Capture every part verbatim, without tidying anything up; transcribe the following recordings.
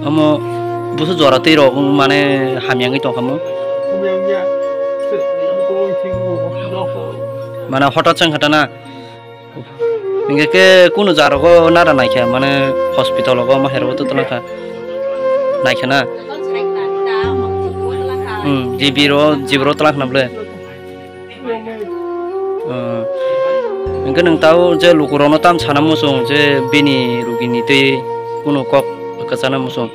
Omo busu jora twi rok mane hamya wngwi tongkha mo. Mane hotat se wngkha ta na. Hinkhe khe kunu jarogo nara naikha, mane hospital rogo ma herbo to twlangkha. Naikha na. Hmm, G B ro, G B ro twlangkha na bwle. Hmm. Hinkhe nwng tao je lukurokno tam sana muchung je bini rugini twi kunu kok kwchana muchung.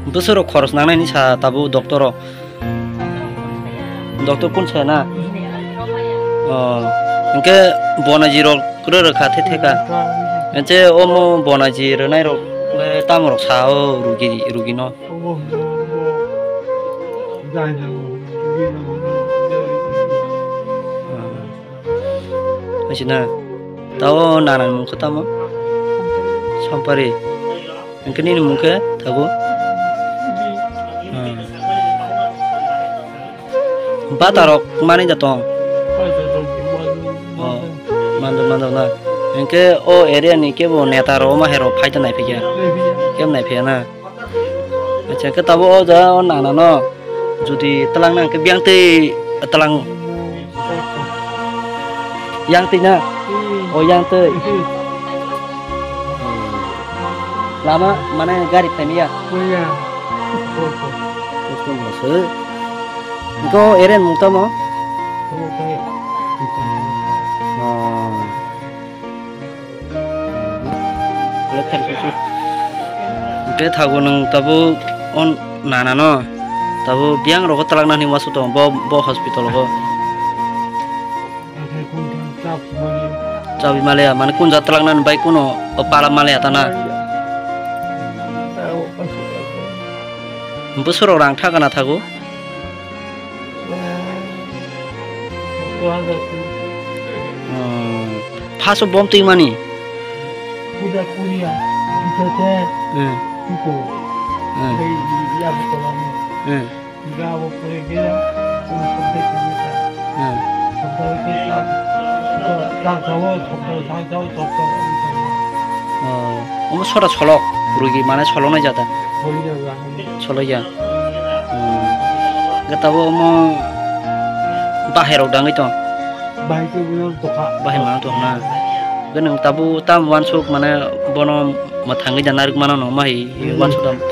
Bwswk rok khoros nangnaini sa tabuk doctor rok. Doctor kun sa na? Oh, hinkhe bonaji rok kwrwi rwkha the theka. Hinkhe omo bonaji rwnai rok le tamo rok sa o rugi, rugino. Haisina. Tao nanani mung khe tamo? Sampari. Hinkhe nini mung khe thago? Hmm. Bata rok mani da tong? Oh, mando, mando na. Hinkhe o area ni kebo neta rok, o ma hai rok phai ta nai phikya? Kebo nai phikya na? Acha, khe tabuk o jaga o nana no jodi twlang nang khe biyang twi twlang, yang twi na? Hmm. O yang twi. Hmm. Lama mane gari phaimya? Phaimya. Kosto masa. Ko eren mung tamo? Tamo kaya. Oh. Hwnkhe thago nwng tabuk o nanano tabuk biyang rogo twlaknani uansuk tongo bo, bo hospital o. Chabi maliya, mane kun jat twlaknani bai kuno o pala maliya ta na? Bwswrok rang tha gana thago? Hmm. Phaso bom twi mani? Puja Puria, Puja te, Hmm. Puko. Hmm. Bai, ya, Puko lama. Hmm. Ga, Puko, Puko, Puko, Puko. Hmm. Puko, Puko, Puko, Puko, Puko. Oh, omo sora solok, rugi mane soloknai jata. Solok ya. Solok ya. Hmm. Hwnkhe tabuk omo bahai rok dangwi tong? Bahai khe bono tokha. Bahai mano tong na. Hwnkhe nwng tabuk tam uansuk mane bono mwthangwi da narwk mano no ma hai uansuk tam? Hmm.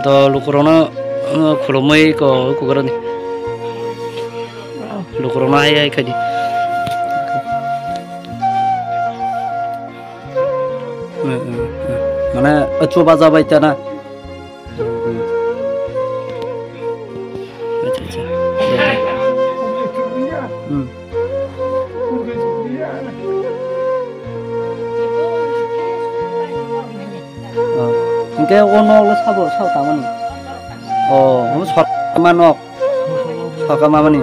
Do lukurokno, uh, khulumui ko kukurani. Lukurokno hai hai khaidi. Hmm, hmm, hmm. Mane, uh, chuba jabai tana. Acha, acha. Hmm. Oh. Hwnkhe o nok le sabo, sabo tamani? Oh, omo sorkar ma nok. Sorkar mamani.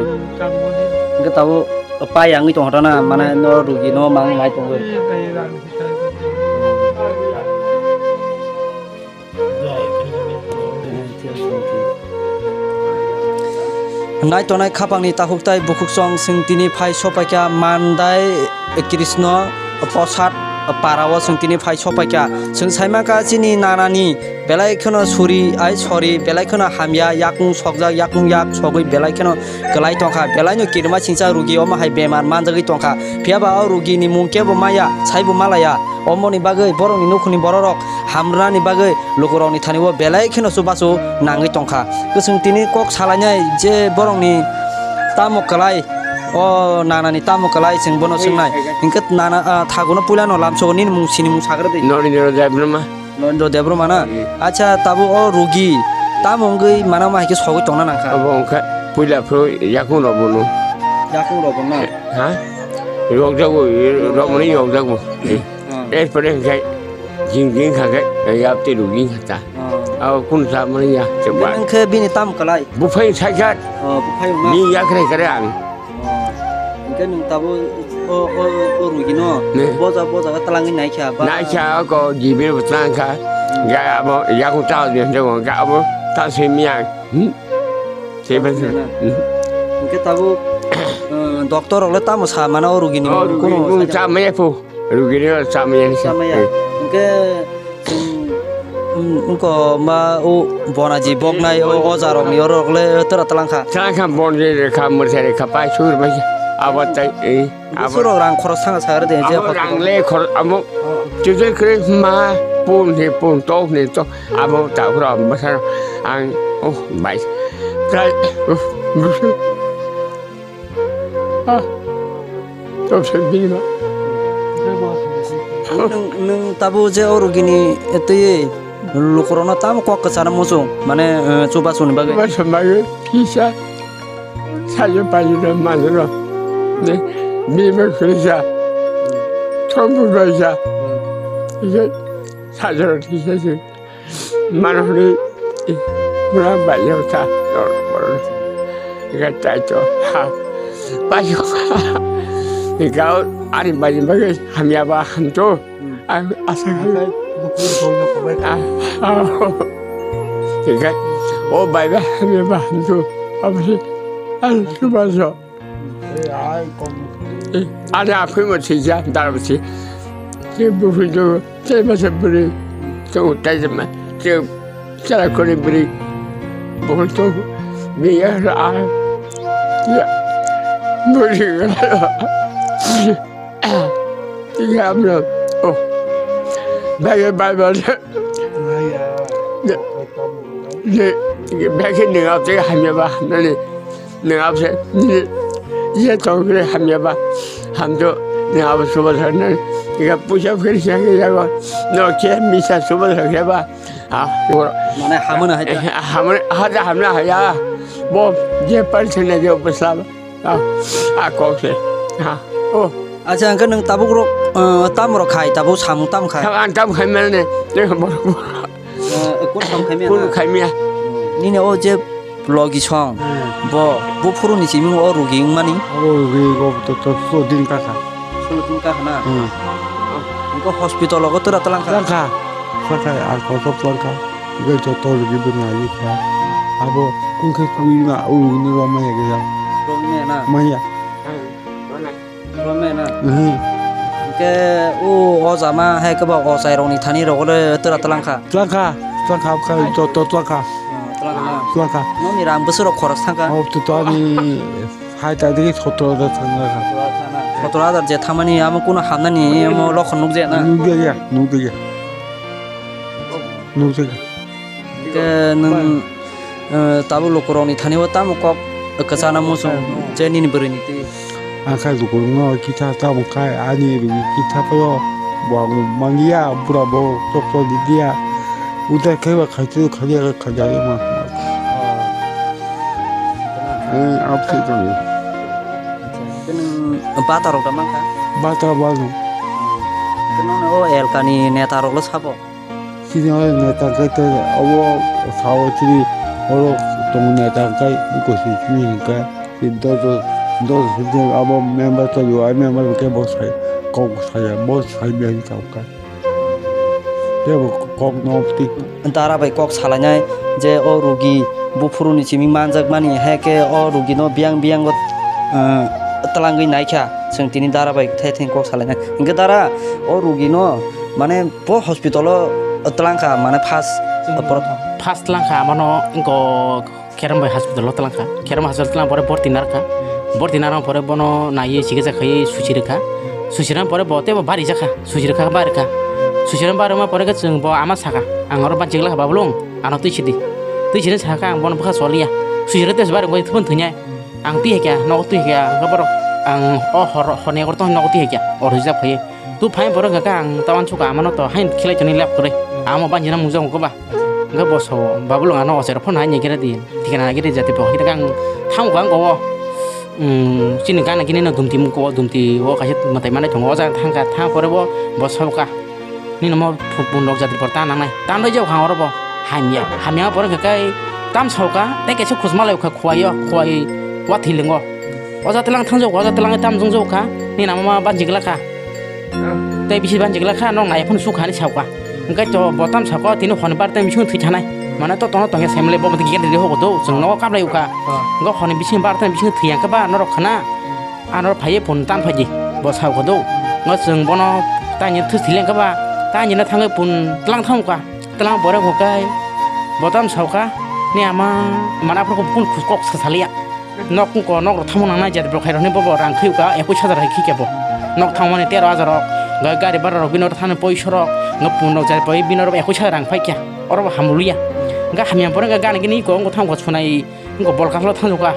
Hwnkhe tabuk pai wngwi tongkha na, mane no rugi no mang nai tongwi. Naitonai khapangni takhuk tai bukhuk chwng chwng tini phai sopaikha Mandai Krishna Prasad para o chwng tini phai sopaikha. Chwng saimankha chini nanani belai kheno suri ai sori, belai kheno hamya, yakung sokjak, yakung yak sogwi belai kheno kwlai tongkha. Belaino kirima singcha rugi omo hai bemar manjagwi tongkha. Phiyaba o rugini mung kebo maya, saibo malaya. Omoni bagwi borokni nukhungni bororok hamrwnani bagwi lukurokni thani o belai kheno chubachu nangwi tongkha. Kwchwng tini kok salainai je borokni tamo kwlai, o nanani tamo kwlai chwng bono swngnai. Hinkhe nana, ah, thagono puilano lamsogo nini mung sini mung sagra di. Norindra Debbarma. Norindra Debbarma na? Hmm. Acha, tabuk o rugi tamo wngwi manama hai khe sogwi tongna nangkha? Abo wngkha puila phuru yakung rok bono. Yakung rok bono? Ha? Rok jago, rok mani rok jago. Hmm. Erpore hwnkhe jing jing kha khe, yap tei rugwi kha ta. Oh. Abo kunu sa mani ya, chwng ba. Bini wngkhe bini tam kwlai? Buphai sai kha. Oh, buphai wngna? Ni ya kre kre ang. Oh. Khe nwng tabuk o, o, o rugi no Ne. boja, boja khe twlangwi naikha ba? Naikha, o ko G B bo twlangkha. Ga abo yakung ta de, de ga abo ta se miya. Hmm. Se ba se. Na. Hmm. Hwnkhe tabuk, eh, doctor rok le tamo sa mano o rugi ni? O rugi Kuno mung sa- cha maya phu. Rugi ni cha maya ni sa. Sa maya. Hmm. Hwnkhe, hmm, hmm, wngko ma o bonaji boknai o oja rok ni oro rok le tora twlangkha. Twlangkha bon je rekha, mursa rekha, pai sur bai. Abo tai, eh. Abo Bwswk rok rang khorok sanga sagre de je abo hospital. Rang le khor-, abo Oh. tujui kre ma pun he pun tok ne tok abo ta khoro bwswk ang oh bai. Prai, oh, bwswk. Ah. Tok se bini ma. Nwng, nwng tabuk je o rugi ni twi lukurokno tamo kok kwcharo muchung, mane, eh, chubachu ni bagwi. Chubachu bagwi kisa. Sayo payo de manjro. Ne, bima khulisa. Thombu baisa. Ije sajro thisa se. Manhri, mura bayo ta, dor bor. Ije taito, ha. Bayo. Ije ani bayo bayo hamya ba hamto. Hmm. Ang asa khai. Akai, bukur songno kobai. Ah, ah. Tingkai. Oh, bai bai, bai bai, tu. Apa sih? Ang cuma so. Eh, ai, kom. Eh, ada apa mau sih ya, dalam sih. Si bukur tu, si masa beri. Tu, tai sama. Si cara kau beri. Bukur tu, biar ah. Ya. Beri. Iya, bro. Oh. Bagi Bible. Iya. Iya. Bagi dengan apa hamya ba, nani. Dengan apa sih? Iya, tahu kira hamya ba. Ham tu, dengan apa suba sana. Iya, puja kiri siang ya ba. No, kira misa suba sana ba. Ah, mana hamana hai ta? Hamana, hada hamna haya. Bo, je par sana je upasla. Ah, ah, kok se. Ah, oh. Acha, hwnkhe nwng tabuk rok, eh, tam rok khai, tabuk samung tam khai? Ang tam khai mane, ne borok. Eh, kun tam khai mane? Kun khai mane. Nini o je logi song, hmm, bo, bo phuru ni simi o rugi wngmani? O rugi go to, to, to din ka kha. Solo din ka kha na? Hmm. Hwnkhe hospital o go tora tlang kha? Tlang kha. Tlang kha, ang kotor tlang kha. Hwnkhe joto rugi bo nai kha. Abo wngkhe twi ma, o rugi no rw maya khe ya. Rw maya na? Maya. Rw maya na? Mhm. Hwnkhe o oja ma hai khe ba ochai rok ni thani rok le tora tlang kha? Tlang kha, tlang kha, kha, joto tlang kha. Oh, tlang kha na? Tlang kha. Nokni rang bwswk rok khoros thang kha? Oh, to, to ani Hai ta digi sotro hajar thangna kha. Sotro hajar je thangmani amo kuno hamnani amo lokhon nukjaya na? Nukjaya, nukjaya. Nukjaya. Hwnkhe nwng, eh, tabuk lukurokni thani o tamo kok kwchana muchung je nini bwrwini twi? Ang kha lukurokno kitha tamo khai ani rwgwi kitha phano bo ang manliya, bura bo chokchok didiya. Uda khe ba khaitwi khaiya khe khaijagwi ma. Ang abse tongo. Acha, hwnkhe nwng bata rok da mankha? Bata bano. Hwnkhe nwng o elkani neta rok le sabo? Chini o neta khe te obo sao chini oro tongo neta khe kosi chini hinkhe dojo dojo abo member tongwi o member khe bo sai kok saya bo sai bihai tongkha. Tei bo kok no twi. Dara bai kok salainai je o rugi buphuru ni simi manjakmani, hai khe o rugi no biyang biyang o, eh, twlangwi naikha, chwng tini dara bai thai thai kok salainai. Hwnkhe dara o rugi no mane bo hospital o twlangkha, mane first, eh, prothom. First twlangkha, amano wngkok Kheram bai hospital o twlang kha. Kheram hospital twlang pore borti nar kha. Borti nar pore bono naiwi chikitsa khaiwi susi rwkha. Susi rwna pore bo teibo bari jakha. Susi rwkha bari kha. Susi rwna bari ma pore khe chwng bo ama sakha. Ang oro banchi glak babulung, ano twi sidi. Twi sidi sakha ang bono bwkha soliya. Susi rwte bari wngwi thubun thwinya. Ang twi hakya, nogo twi hakya, ang borok ang o hor horni agor tong nogo twi hakya. Oro jap khaiwi. Tu phai borok hwnkha ang ta uansukha amano to hain khilai toni lab kwrwi. Amo banjina mungsa mungkha ba. Hwnkhe bo sao, babulung ano ochero phone hai ni khe di. Thikana nai khe di jati bo. Hwnkhe ang thango ang kowo. Umm, chini gana gini no dumti mung kowo, dumti o kaisa mwtai manai tongo. O jaga thangkha, thang pore bo, bo sao kha. Nini mo phu-, phunuk jati por ta nangnai. Tan rw jao kha oro bo. Hamya, hamya pore hwnkhe kai tam sao kha, tei kaisa khusma lai kha khuaio, khuai, wa thilingo. Oja tlang thang jok, oja tlang tam jong jok kha. Ni nama ma banjik la kha. Tei bisi banjik la kha, nong nai phun suk hani sao kha. Engkai to botam sao kha, tini hon bar tei bising thwi thanai. Mane to tono tongya semle bo mati giyan de ho do, chwng no kap lai kha. Engko hon bising bar tei bising thwi yang kha ba norok khana. Ano phaiye phun tam phaji, bo sao kha do. Engko chwng bono tani thwi thwi leng kha ba, tani na thangwi phun tlang thang kha. Tlang pore kho kai, botam sao kha. Ni ama mana phur phun kok sa salia. Nok ko nok rok thamo nang nai jat bwrok hai rok ni bobo rang khiyuka ekwis hajar hai khikya bo. Nok thamo mani tero hajar rok, ga gari bara rok bino thani poiso rok, ga pun rok jat poi bino rok ekwis hajar rang phai kya. Oro bo hamluya. Ga hamya pore ga gani gini ko ngo thang ko sunai ngo bol kaslo thang ka.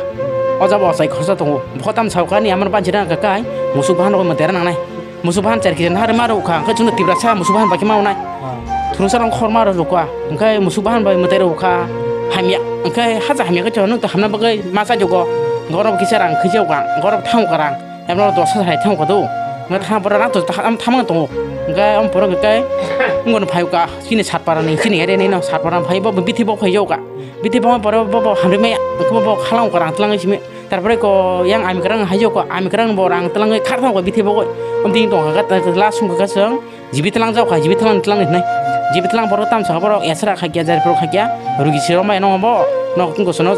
Oja bo sai khorsa tongo. Bokho tam sao kha ni amar banchi rang ka kai, musuk bahan rok mo tera nang nai. Musuk bahan char kisa nahar ma rw kha, hwnkhe chwngno Tiprasa musuk bahan bai khe ma wngnai. Ah. Thurungsa rok khor ma rw kha, hwnkhe musuk bahan bai mwtai rw kha, hamya, hwnkhe hacha hamya khe chwng nwng tong hamna bagwi ma cha jugo, hwnkhe oro bo kisa rang khwija kha, hwnkhe oro bo thango kha rang, emno dos hajar hai thango kha do, hwnkhe thang pora rang to thamang tongo, hwnkhe omo pora hwnkhe wngkha phai kha chini Satpara ni, chini area ni no Satpara phai bo bithi bo phai kha, bithi bo pore bo bo hamri maya, hwnkhe bo khalang kha rang twlang simi. Tarpore ko yang ami kwrang hai joko, ami kwrang bo rang twlangwi khar thang ko bithi bogoi. Om ding tong kha, last sum kha chwng jibi twlang jao kha, jibi twlang twlang hinai. Jibi twlang borok tam sa borok esra kha kya, jari borok kha kya, rugi siro mai no bo, no ko sono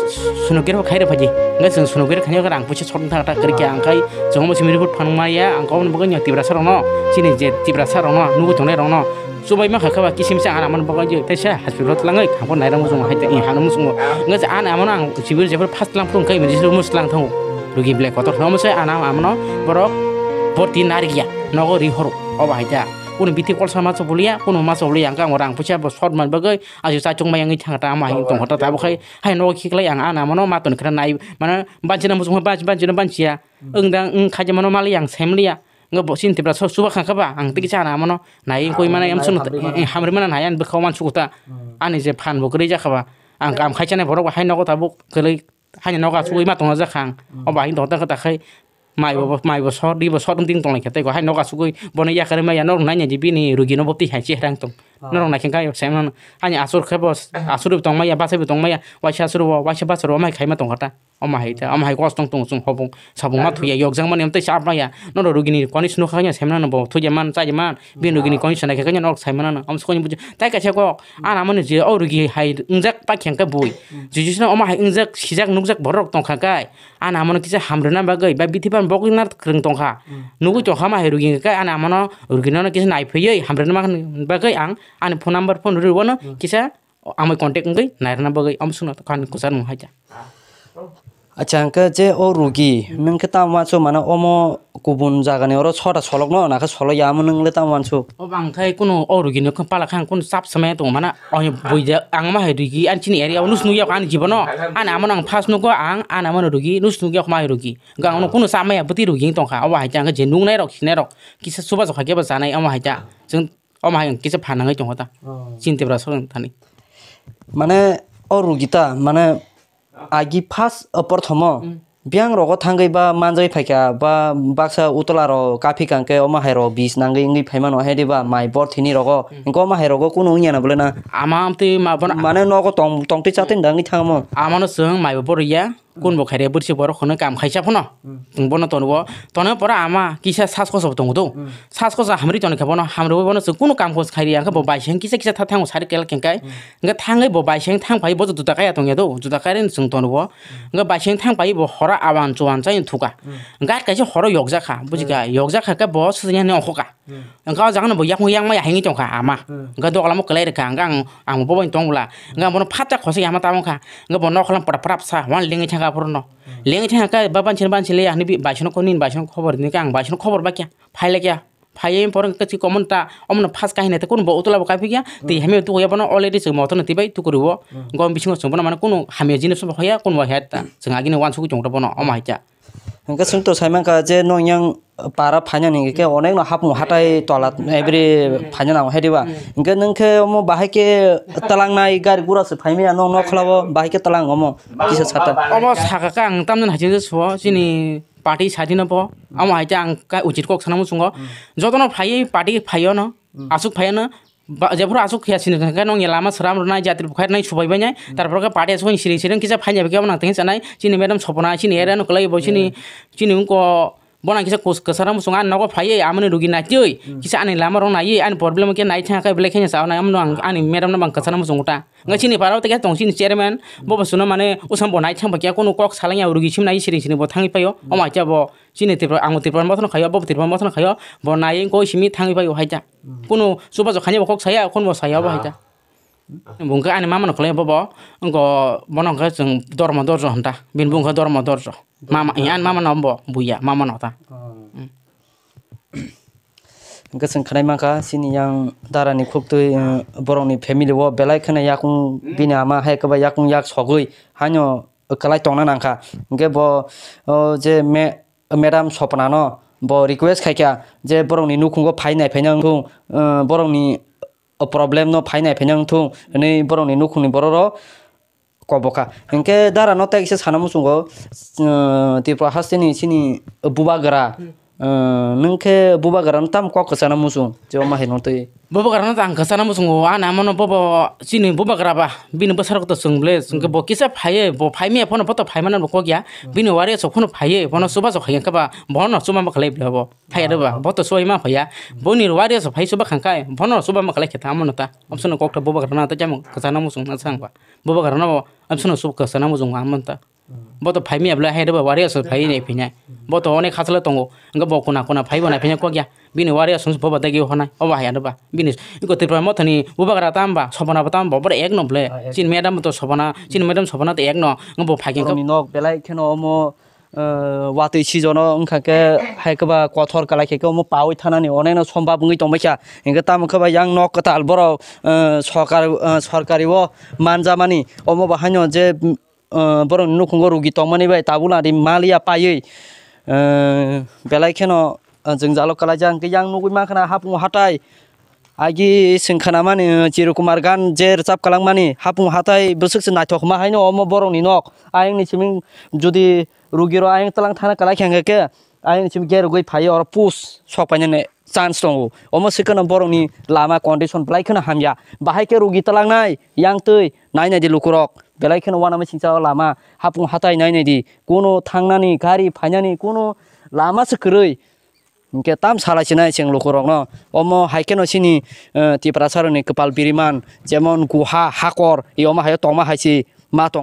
suno kir khai re phaji. Ngai chwng suno kir khani rang puisa sot thang ta kir kya ang khai chwng mo simi report phang ma ya, ang ko bo Tiprasa rok no, chini je Tiprasa rok no, nugo tongnai rok no. Chubai ma kha kha ba kisim sa ana man bagwi je, tei sa hospital o twlangwi khangkho nairang muchungo hai tei hano muchungo. Wngkha je ana amano ang civil jephru first tlang phuru wngkha emergency room o twlang thango. Rugi belai kotor hwnwi se ana amano borok borti narikya nogo ri horo obo hai ta. Kunu bithi kolsa ma chobuliya, kunu ma chobuliya, wngkha ang rang puisa bo short man bagwi ajo chachuk mai wngwi thangkha ta ama hai tongkha ta tabuk hai hai nogo khiklai ang ana amano ma toni khna nai mane banchina muchungo banchi banchina banchiya. Wngdang wng khaijamano maliya ang semliya. Wngkha bo chini Tiprasa chuba kha kha ba, ang tei kisa ana amano nai wngkoi mano, hamri mano, hamri mano nai ani bwkha o uansukgo ta. Ani je phan bo kwrwi jakha ba, ang kam khai chanai borok bo hai nogo tabuk kwrwi, haini nogo achugwi ma tongna jakha ang. Obo hai tongkha ta khe ta khai mai bo, mai bo sor, ri bo sor wng tong lai khe tei hai nogo achugwi bono yakarwi maya norok nai nai di bini rugi no bo twi hai cherang tong. Norok nai khe kha sai mano ani asur khe bo asur bo tong maya, bachai bo tong maya, waisa asur bo, waisa bachai bo mai khai ma tongkha ta. Omo hai ta, omo hai kosong tongo chwng hopung, sabung ma thuya, yokjak mani tei chap maya. Norok rugini condition nukha kanya, semna no bo thuya man, chaya man. Bini rugini condition naikha kanya norok sai mana no. Omo sokoni buji. Tai kaisa kok, ana mani je o rugi hai wngjak ta kheng khe bui. Jujusno omo hai wngjak, sijak, nukjak borok tongkha kai. Ana mano kisa hamrwna bagwi, ba bithi ban bokna kwrwng tongkha. Nugui tongkha ma hai rugi kai, ana mano rugi no kisa naiphaiwi hamrwna bagwi ang ani phone number phone rwui wano kisa O, amoi contact wngwi nairwkna bagwi omo swngno kha ani kwchar mung hai ta. Acha, hwnkhe je o rugi, nwng khe tamo uansuk mano omo kubun jagani oro sota solokno nakhe solo ya omo nwng le tamo uansuk? O bang khai kunu o rugi no khe pala kha ang kunu chap samaya tongo mana o buija ang ma hai rugi ani chini area o nus nukya ani jibono ani amo no ang first nugo ang ani amo no rugi nus nukya ma hai rugi gang no kunu chap maya bwtwi rugi wng tongkha obo hai ta ang je nuknai rok sinai rok kisa chubachu kha kebo chanai omo hai ta chwng Omo hai kisa phanangwi tongo ta. Oh. Chini Tiprasa rok thani. Mane o rugi ta, mane agi first, uh, porthomo biyang rogo thangwi ba manjagwi phaikha, ba baksa utola rok kaphi kangkhe omo hai rok bis nangwi wngwi phaimano, hai diba mai borthini rogo. Hwnkhe omo hai rogo kunu wngya na bole na? Ama amtwi ma bono mane nogo tong, tongtwi chatwi da wngwi thangmo. Amano chwng mai bo boro ya. Kunbo khaire bwrwisi borok hwnwi kam khaisa phano. Chwng bono tongo. Tonwi pora ama kisa sas kosa bo tongo do. Sas kosa hamri toni khe bono hamrwi bono chwng kunu kam kosa khairi ya khe bo bai seng kisa kisa tha thango sari kel kengkai. Hwnkhe thangwi bo bai seng thang phai bo juda kaya tongya do. Juda kaya chwng tongo. Hwnkhe bai seng thang phai bo hora awan chuan chai thuka. Gat kaisa horo yokjak kha. Bujikha yokjak kha khe bo swjanya ni ongkhoka. Hwnkhe o jaga no bo yakung yang maya hingwi tongkha ama. Hwnkhe doglamo kwlai rwkha hwnkhe ang, ang bo bai tong bwla. Hwnkhe ang bono phatsa khosoi hama tamo kha. Hwnkhe bo nokholam pora prap sa wan lengwi thangkha aphuru no. Lengwi thangkha khe ba banchini banchini le ani bi baisano koni baisano khobor ni khe ang baisano khobor ba kya. Phai le kya. Phaiwi porong khe komon ta omono phas kahini ta kunu bo utula bo kaiphi kya. Twi hamya tukuya bono already chwng motor no twi bai tukuriwo. Hwnkhe o bisingo chwng bono mane kunu hamya jinis bo hoya kunu bo head ta. Chwng agini wansugwi tongkha bono omo hai kya. Hwnkhe chwng to sai mankha je nong yang para phainani hwnkhe onek no hapung hatai tola every phaina nango hai diba? Hwnkhe nwng khe omo bahai khe twlangnai gari gura se phaimaya nong nokhlao bahai khe twlang omo kisa sata. Omo sakha khe ang tamjani haching je suo chini party sadi no bo omo hai khe ang kai uchit kok sana muchungo jotono phaiwi party phaio no aswk phaio no Ba, jephuru aswk khe sini khe nongya lama sram rwnai, jatri bukhai rwnai, subai bainai, tarpor khe party aswk siring siring kisa phainai, khe nang tengsa nai, chini madam Sopona, chini area no kwlai bo, chini, chini wngko, bono kisa kwchana muchungo ani nogo phaiwi, amoni rugi naitwi, kisa ani lama rok naiwi, ani problem khe nai thang khe belai kheno sa nai, amno ang ani madam no bang kwchana muchungo ta. Wngkha chini para o tei khe tong chini chairman, bo bo suno mane usam bo nai thang ba khe kunu kok salangya, rugi sim nai siring siring bo thangwi paio, omo hai khe bo chini Tripura, ang Tripura mothano khaio, bo Tripura mothano khaio, bo nai koi simi thangwi paio hai ta. Kunu chubajo khainai bo kok saya, kunu bo saya bo hai ta. Bo wngkha ani mama no khlai bo bo, wngkha bono wngkha chwng dormo dorjo hwn ta, bini bo wngkha dormo dorjo. Mama, ani mama no bo buya, mama no ta. Hwnkhe chwng khwnai mankha, chini yang dara ni khuktwi, eh, borok ni family o belai kheno yakung bini ama hai khe ba yakung yak sogwi haino kwlai tongna nangkha. Hwnkhe bo, o, je me-, madam Sopna no bo request khaikha je borok ni nukhungo phai nai phaina wngthung, eh, borok ni o problem no phai nai phaina wngthung hwnwi borok ni nukhung ni borok rok kok bo kha. Hinkhe dara no tei kisa sana muchungo, uh, Tripura haste ni chini bubagra, uh, nwng khe bubagra no tamo kok kwchana muchung, je omo hai no twi. Bubagra no ang kwchana muchungo, ani amo no bobo chini bubagra ba, bini bwsarok to chwng ble, chwng khe bo kisa phaiye, bo phai miya phano bo to phai mano bo kok ya, bini wari aswk phano phaiye, bono chubajo khai khe ba, bono chuba ma khlai ble bo, phai ya de ba, bo to chubai ma phai ya, boni wari aswk phai chuba khang khai, bono chuba ma khlai khe ta amo no ta, option kok ta bubagra no ta jamo kwchana muchung na chang ba. Bubagra no bo, ang sono sub kwchana muchung ang manta. Bo to phai miya bwlai hai rwba wari aswk phai nai phinai. Bo to onek hachalo tongo. Wngkha bo kuna kuna phai bo nai phinai kok ya. Bini wari aswk boba dagi honai. Obo hai rwba. Bini iko Tripura mothani bubagra tam ba, Sopona bo tam ba, bo ek no bwle. Chini madam to Sopona, chini madam Sopona to ek no. Wngkha bo phai khe Borokni nok belai kheno omo, eh, watwi sijono wngkha khe hai khe ba kothor kalai khe omo pawi thanani oneno sombab wngwi tongbai kha. Hinkhe tamo khe ba yang nok kwtal borok, eh, sorkar, eh, sorkari o manjamani. Omo bo haino je, eh, borokni nukhungo rugi tongmani bai tabuk ladi maliya paiwi, eh, belai kheno, eh, jwngjalo kwlaijak. Hinkhe yang nugwi mankha na hapung hatai agi swng khanamani, eh, Chiru Kumar Gan je rwchap kwlangmani hapung hatai bwswk se naithok ma haino omo borokni nok. Ayangni simi jodi rugirok ayang twlang thana kwlai kha hinkhe khe ayangni simi gerogwi phaiwi oro push sok painani chance tongo. Omo swkeno borokni lama condition belai kheno hamya. Bahai khe rugi twlangnai, yang twi nai nai di lukurok. Belai kheno uanama singsa o lama, hapung hatai nai nai di. Kuno thangnani, gari phainani, kuno lama se kwrwi. Hinkhe tam salai sinai chwng lukurokno. Omo hai kheno chini, eh, Tiprasarokni kwpal biriman, jemon guha, hakor, i omo haio tongma hai se ma tong.